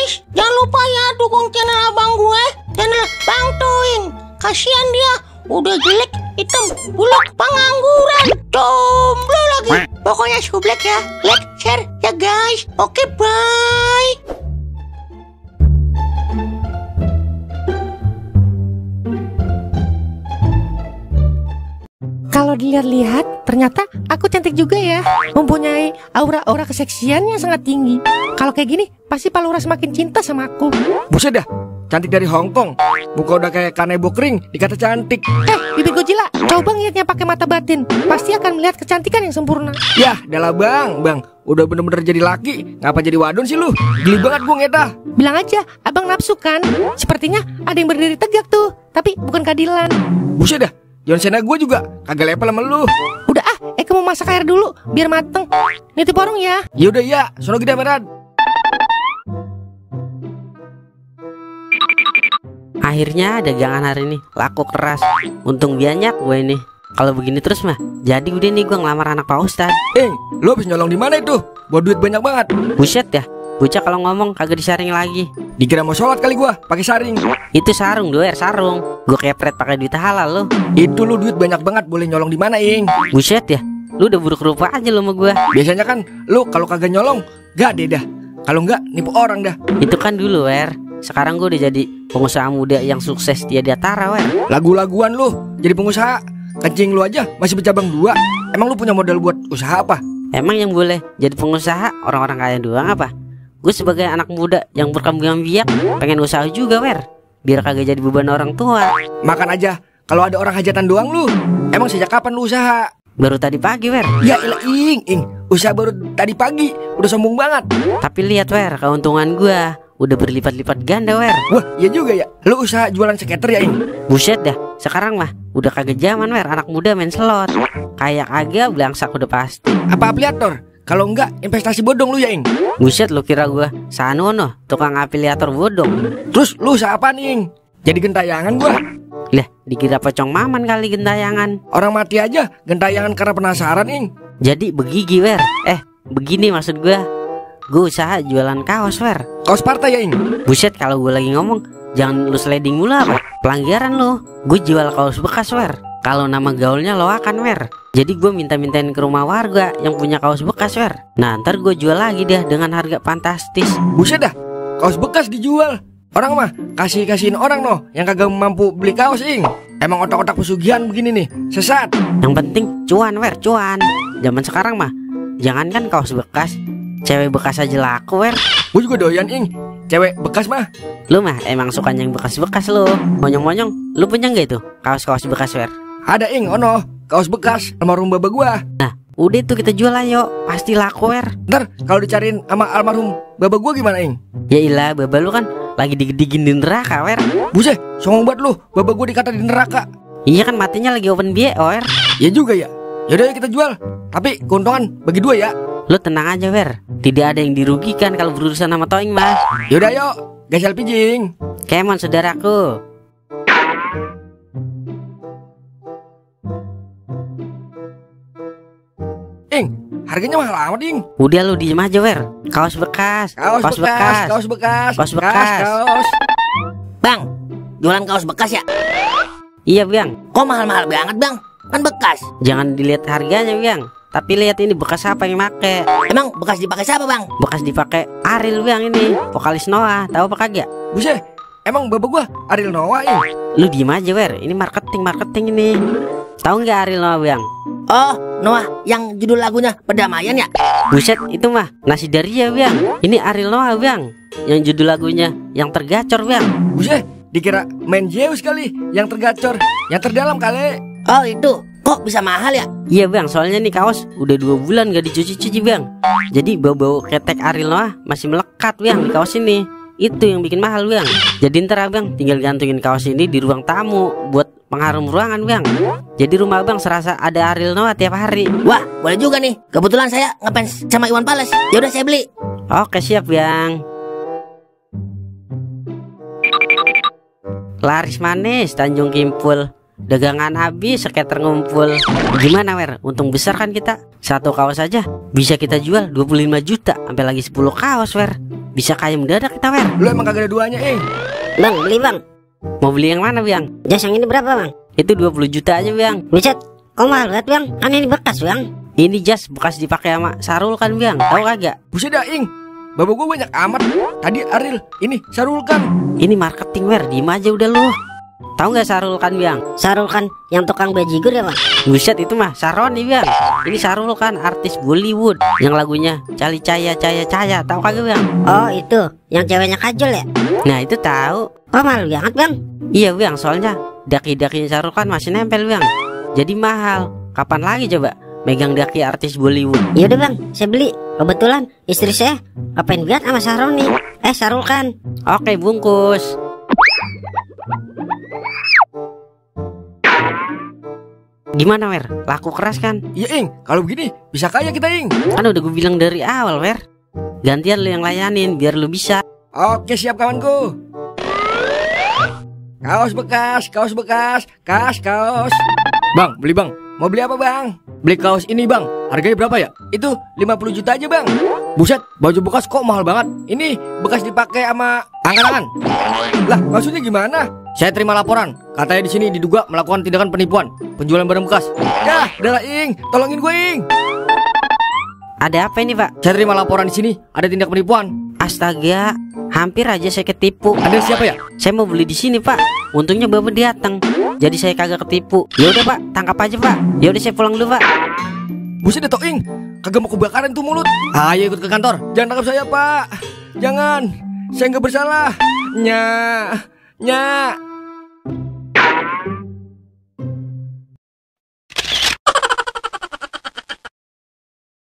guys, jangan lupa ya dukung channel abang gue, channel Bang Toing. Kasihan dia, udah jelek, hitam, buluk, pengangguran, jomblo lagi. Pokoknya sublek ya, like, share ya guys. Oke, bye. Kalau dilihat-lihat, ternyata aku cantik juga ya. Mempunyai aura-aura keseksian yang sangat tinggi. Kalau kayak gini, pasti Pak Lurah semakin cinta sama aku. Buset dah, cantik dari Hong Kong. Muka udah kayak kanebo kering, dikata cantik. Bibir Godzilla, coba ngeliatnya pakai mata batin. Pasti akan melihat kecantikan yang sempurna. Yah, dah lah bang. Udah bener-bener jadi laki, ngapa jadi wadon sih lu? Geli banget gue ngeta. Bilang aja, abang nafsu kan? Sepertinya ada yang berdiri tegak tuh, tapi bukan keadilan. Buset dah, John Cena gue juga kagak level sama lu. Udah kamu masak air dulu biar mateng. Nitip warung ya. Yaudah ya, sono gede berat. Akhirnya dagangan hari ini laku keras. Untung banyak gue ini. Kalau begini terus mah, jadi udah nih gue ngelamar anak Pak Ustadz. Lu habis nyolong di mana itu? Buat duit banyak banget. Buset ya, bocah kalau ngomong kagak disaring lagi. Dikira mau sholat kali gua, pakai saring. Itu sarung doer, sarung. Gue kepret pakai duit halal lo. Itu lu duit banyak banget, boleh nyolong di mana, Ing? Buset ya, lu udah buruk rupa aja lo sama gue. Biasanya kan lu kalau kagak nyolong, gade dah. Kalau enggak, nipu orang dah. Itu kan dulu, Wer. Sekarang gue udah jadi pengusaha muda yang sukses dia di Atara, Wer. Lagu-laguan lu, jadi pengusaha. Kencing lu aja masih bercabang 2. Emang lu punya modal buat usaha apa? Emang yang boleh jadi pengusaha orang-orang kaya doang apa? Gue sebagai anak muda yang berkembang biak pengen usaha juga, Wer. Biar kagak jadi beban orang tua. Makan aja, kalau ada orang hajatan doang lu. Emang sejak kapan lu usaha? Baru tadi pagi, Wer. Ya ilah, Ing. Usaha baru tadi pagi, udah sombong banget. Tapi lihat, Wer, keuntungan gue udah berlipat-lipat ganda, Wer. Wah, iya juga ya. Lu usaha jualan skater ya, Ing? Buset dah, sekarang mah udah kagak zaman, Wer, anak muda main slot. Kayak agak belangsak udah pasti. Apa afiliator? Kalau enggak, investasi bodong lu ya, Ing? Buset, lu kira gua Sanono, tukang afiliator bodong. Terus lu usaha apa, Ing? Jadi gentayangan gua? Lah, dikira pocong maman kali gentayangan. Orang mati aja gentayangan karena penasaran, Ing. Jadi begigi, Wer. Begini maksud gua. Gua usaha jualan kaos, Wer. Kaos partai ya, Ing? Buset, kalau gua lagi ngomong jangan lu sliding mulu apa? Pelanggaran lu. Gue jual kaos bekas, Wer. Kalau nama gaulnya lo akan, Wer. Jadi gue minta-mintain ke rumah warga yang punya kaos bekas, Wer. Nah, ntar gue jual lagi deh dengan harga fantastis. Buset dah, kaos bekas dijual. Orang mah kasihin orang noh yang kagak mampu beli kaos, Ing. Emang otak-otak pesugihan begini nih, sesat. Yang penting cuan, Wer, cuan. Zaman sekarang mah jangankan kaos bekas, cewek bekas aja laku, Wer. Gue juga doyan, Ing. Cewek bekas mah. Lu mah emang sukanya yang bekas-bekas lu. Monyong-monyong, lu punya nggak itu kaos-kaos bekas, Wer? Ada, Ing, ono kaos bekas almarhum baba gua. Nah, udah tuh kita jual ayo, pasti laku, Wer. Ntar kalau dicariin sama almarhum baba gua gimana, Ing? Ya ilah, baba lu kan lagi digigin di neraka, Wer. Buset, songong banget lu. Baba gua dikata di neraka. Iya kan, matinya lagi open BO, Wer. Ya juga ya. Yaudah ya kita jual. Tapi keuntungan bagi 2 ya. Lu tenang aja, Wer. Tidak ada yang dirugikan kalau berurusan sama Toing mah. Yaudah yuk, gas LPG, Ing. Kemon saudaraku. Ing, harganya mahal amat, Ing. Udah lu diem aja, Wer. Kaos bekas. Kaos bekas. Bang, jualan kaos bekas ya? Iya, Bang. Kok mahal-mahal banget, Bang? Kan bekas. Jangan dilihat harganya, Bang. Tapi lihat ini bekas apa yang make. Emang bekas dipakai siapa, Bang? Bekas dipakai Ariel, Bang, ini. Vokalis Noah, tahu apa kagak? Buset, emang baba gua Ariel Noah, Ing. Lu diem aja, Wer. Ini marketing ini. Tahu nggak Ariel Noah, Bang? Oh, Noah yang judul lagunya Perdamaian ya? Buset, itu mah Nasi Daria, Bang. Ini Ariel Noah, Bang. Yang judul lagunya Yang Tergacor, Bang. Buset, dikira main Zeus kali. Yang tergacor, yang terdalam kali. Oh itu, kok bisa mahal ya? Iya, Bang, soalnya nih kaos udah 2 bulan gak dicuci-cuci, Bang. Jadi bau-bau ketek Ariel Noah masih melekat, Bang, di kaos ini. Itu yang bikin mahal, Bang. Jadi ntar Abang tinggal gantungin kaos ini di ruang tamu buat pengharum ruangan, Bang. Jadi rumah Abang serasa ada Ariel Noah tiap hari. Wah, boleh juga nih. Kebetulan saya ngefans sama Iwan Fals. Ya udah saya beli. Oke, siap, Bang. Laris manis Tanjung Kimpul. Dagangan habis, skater ngumpul. Gimana, Wer? Untung besar kan kita. Satu kaos aja bisa kita jual 25 juta sampai lagi 10 kaos, Wer. bisa kaya mendadak kita, Wer. Lu emang kagak ada duanya, Ing. Bang, beli bang. Mau beli yang mana, Bang? Jas yang ini berapa bang? Itu 20 juta aja, Bang. Buset, kok mahal banget bang? Kan ini bekas bang. Ini jas bekas dipakai sama Sarul kan, Bang. Tahu kagak? Buset dah, Ing. Bapak gue banyak amat. Tadi Aril, ini Sarul kan. Ini marketing, Wer. Diem aja udah lu. Tahu nggak Sarul kan, Bang? Sarul kan yang tukang bajigur ya bang? Buset, itu mah Saroni, Bang. Ini Sarul kan artis Bollywood yang lagunya Cali Caya Caya Caya. Tahu kagak, Bang? Oh itu, yang ceweknya kajol ya? Nah, itu tahu. Oh mahal banget bang. Iya, Bang, soalnya daki-dakinya Sarul kan masih nempel, Bang. Jadi mahal. Kapan lagi coba megang daki artis Bollywood? Yaudah bang, saya beli. Kebetulan istri saya ngapain banget sama Sarul nih. Sarul kan. Oke, bungkus. Gimana, Wer? Laku keras kan? Iya, Ing. Kalau begini bisa kaya kita, Ing. Kan udah gue bilang dari awal, Wer. Gantian lu yang layanin biar lu bisa. Oke, siap kawanku. Kaos bekas, kaos bekas, kaos. Bang, beli bang. Mau beli apa bang? Beli kaos ini bang. Harganya berapa ya? Itu 50 juta aja bang. Buset, baju bekas kok mahal banget. Ini bekas dipakai sama angkat-angkat. Lah, maksudnya gimana? Saya terima laporan. Katanya di sini diduga melakukan tindakan penipuan, penjualan barang bekas. Ya, udah lah Ing, tolongin gue Ing. Ada apa ini, Pak? Saya terima laporan di sini ada tindak penipuan. Astaga, hampir aja saya ketipu. Ada siapa ya? Saya mau beli di sini, Pak. Untungnya Bapak datang. Jadi saya kagak ketipu. Ya udah, Pak, tangkap aja, Pak. Ya udah saya pulang dulu, Pak. Buset deh Ing, kagak mau kebakaran tuh mulut. Ayo ikut ke kantor. Jangan tangkap saya, Pak. Jangan. Saya nggak bersalah. Nya.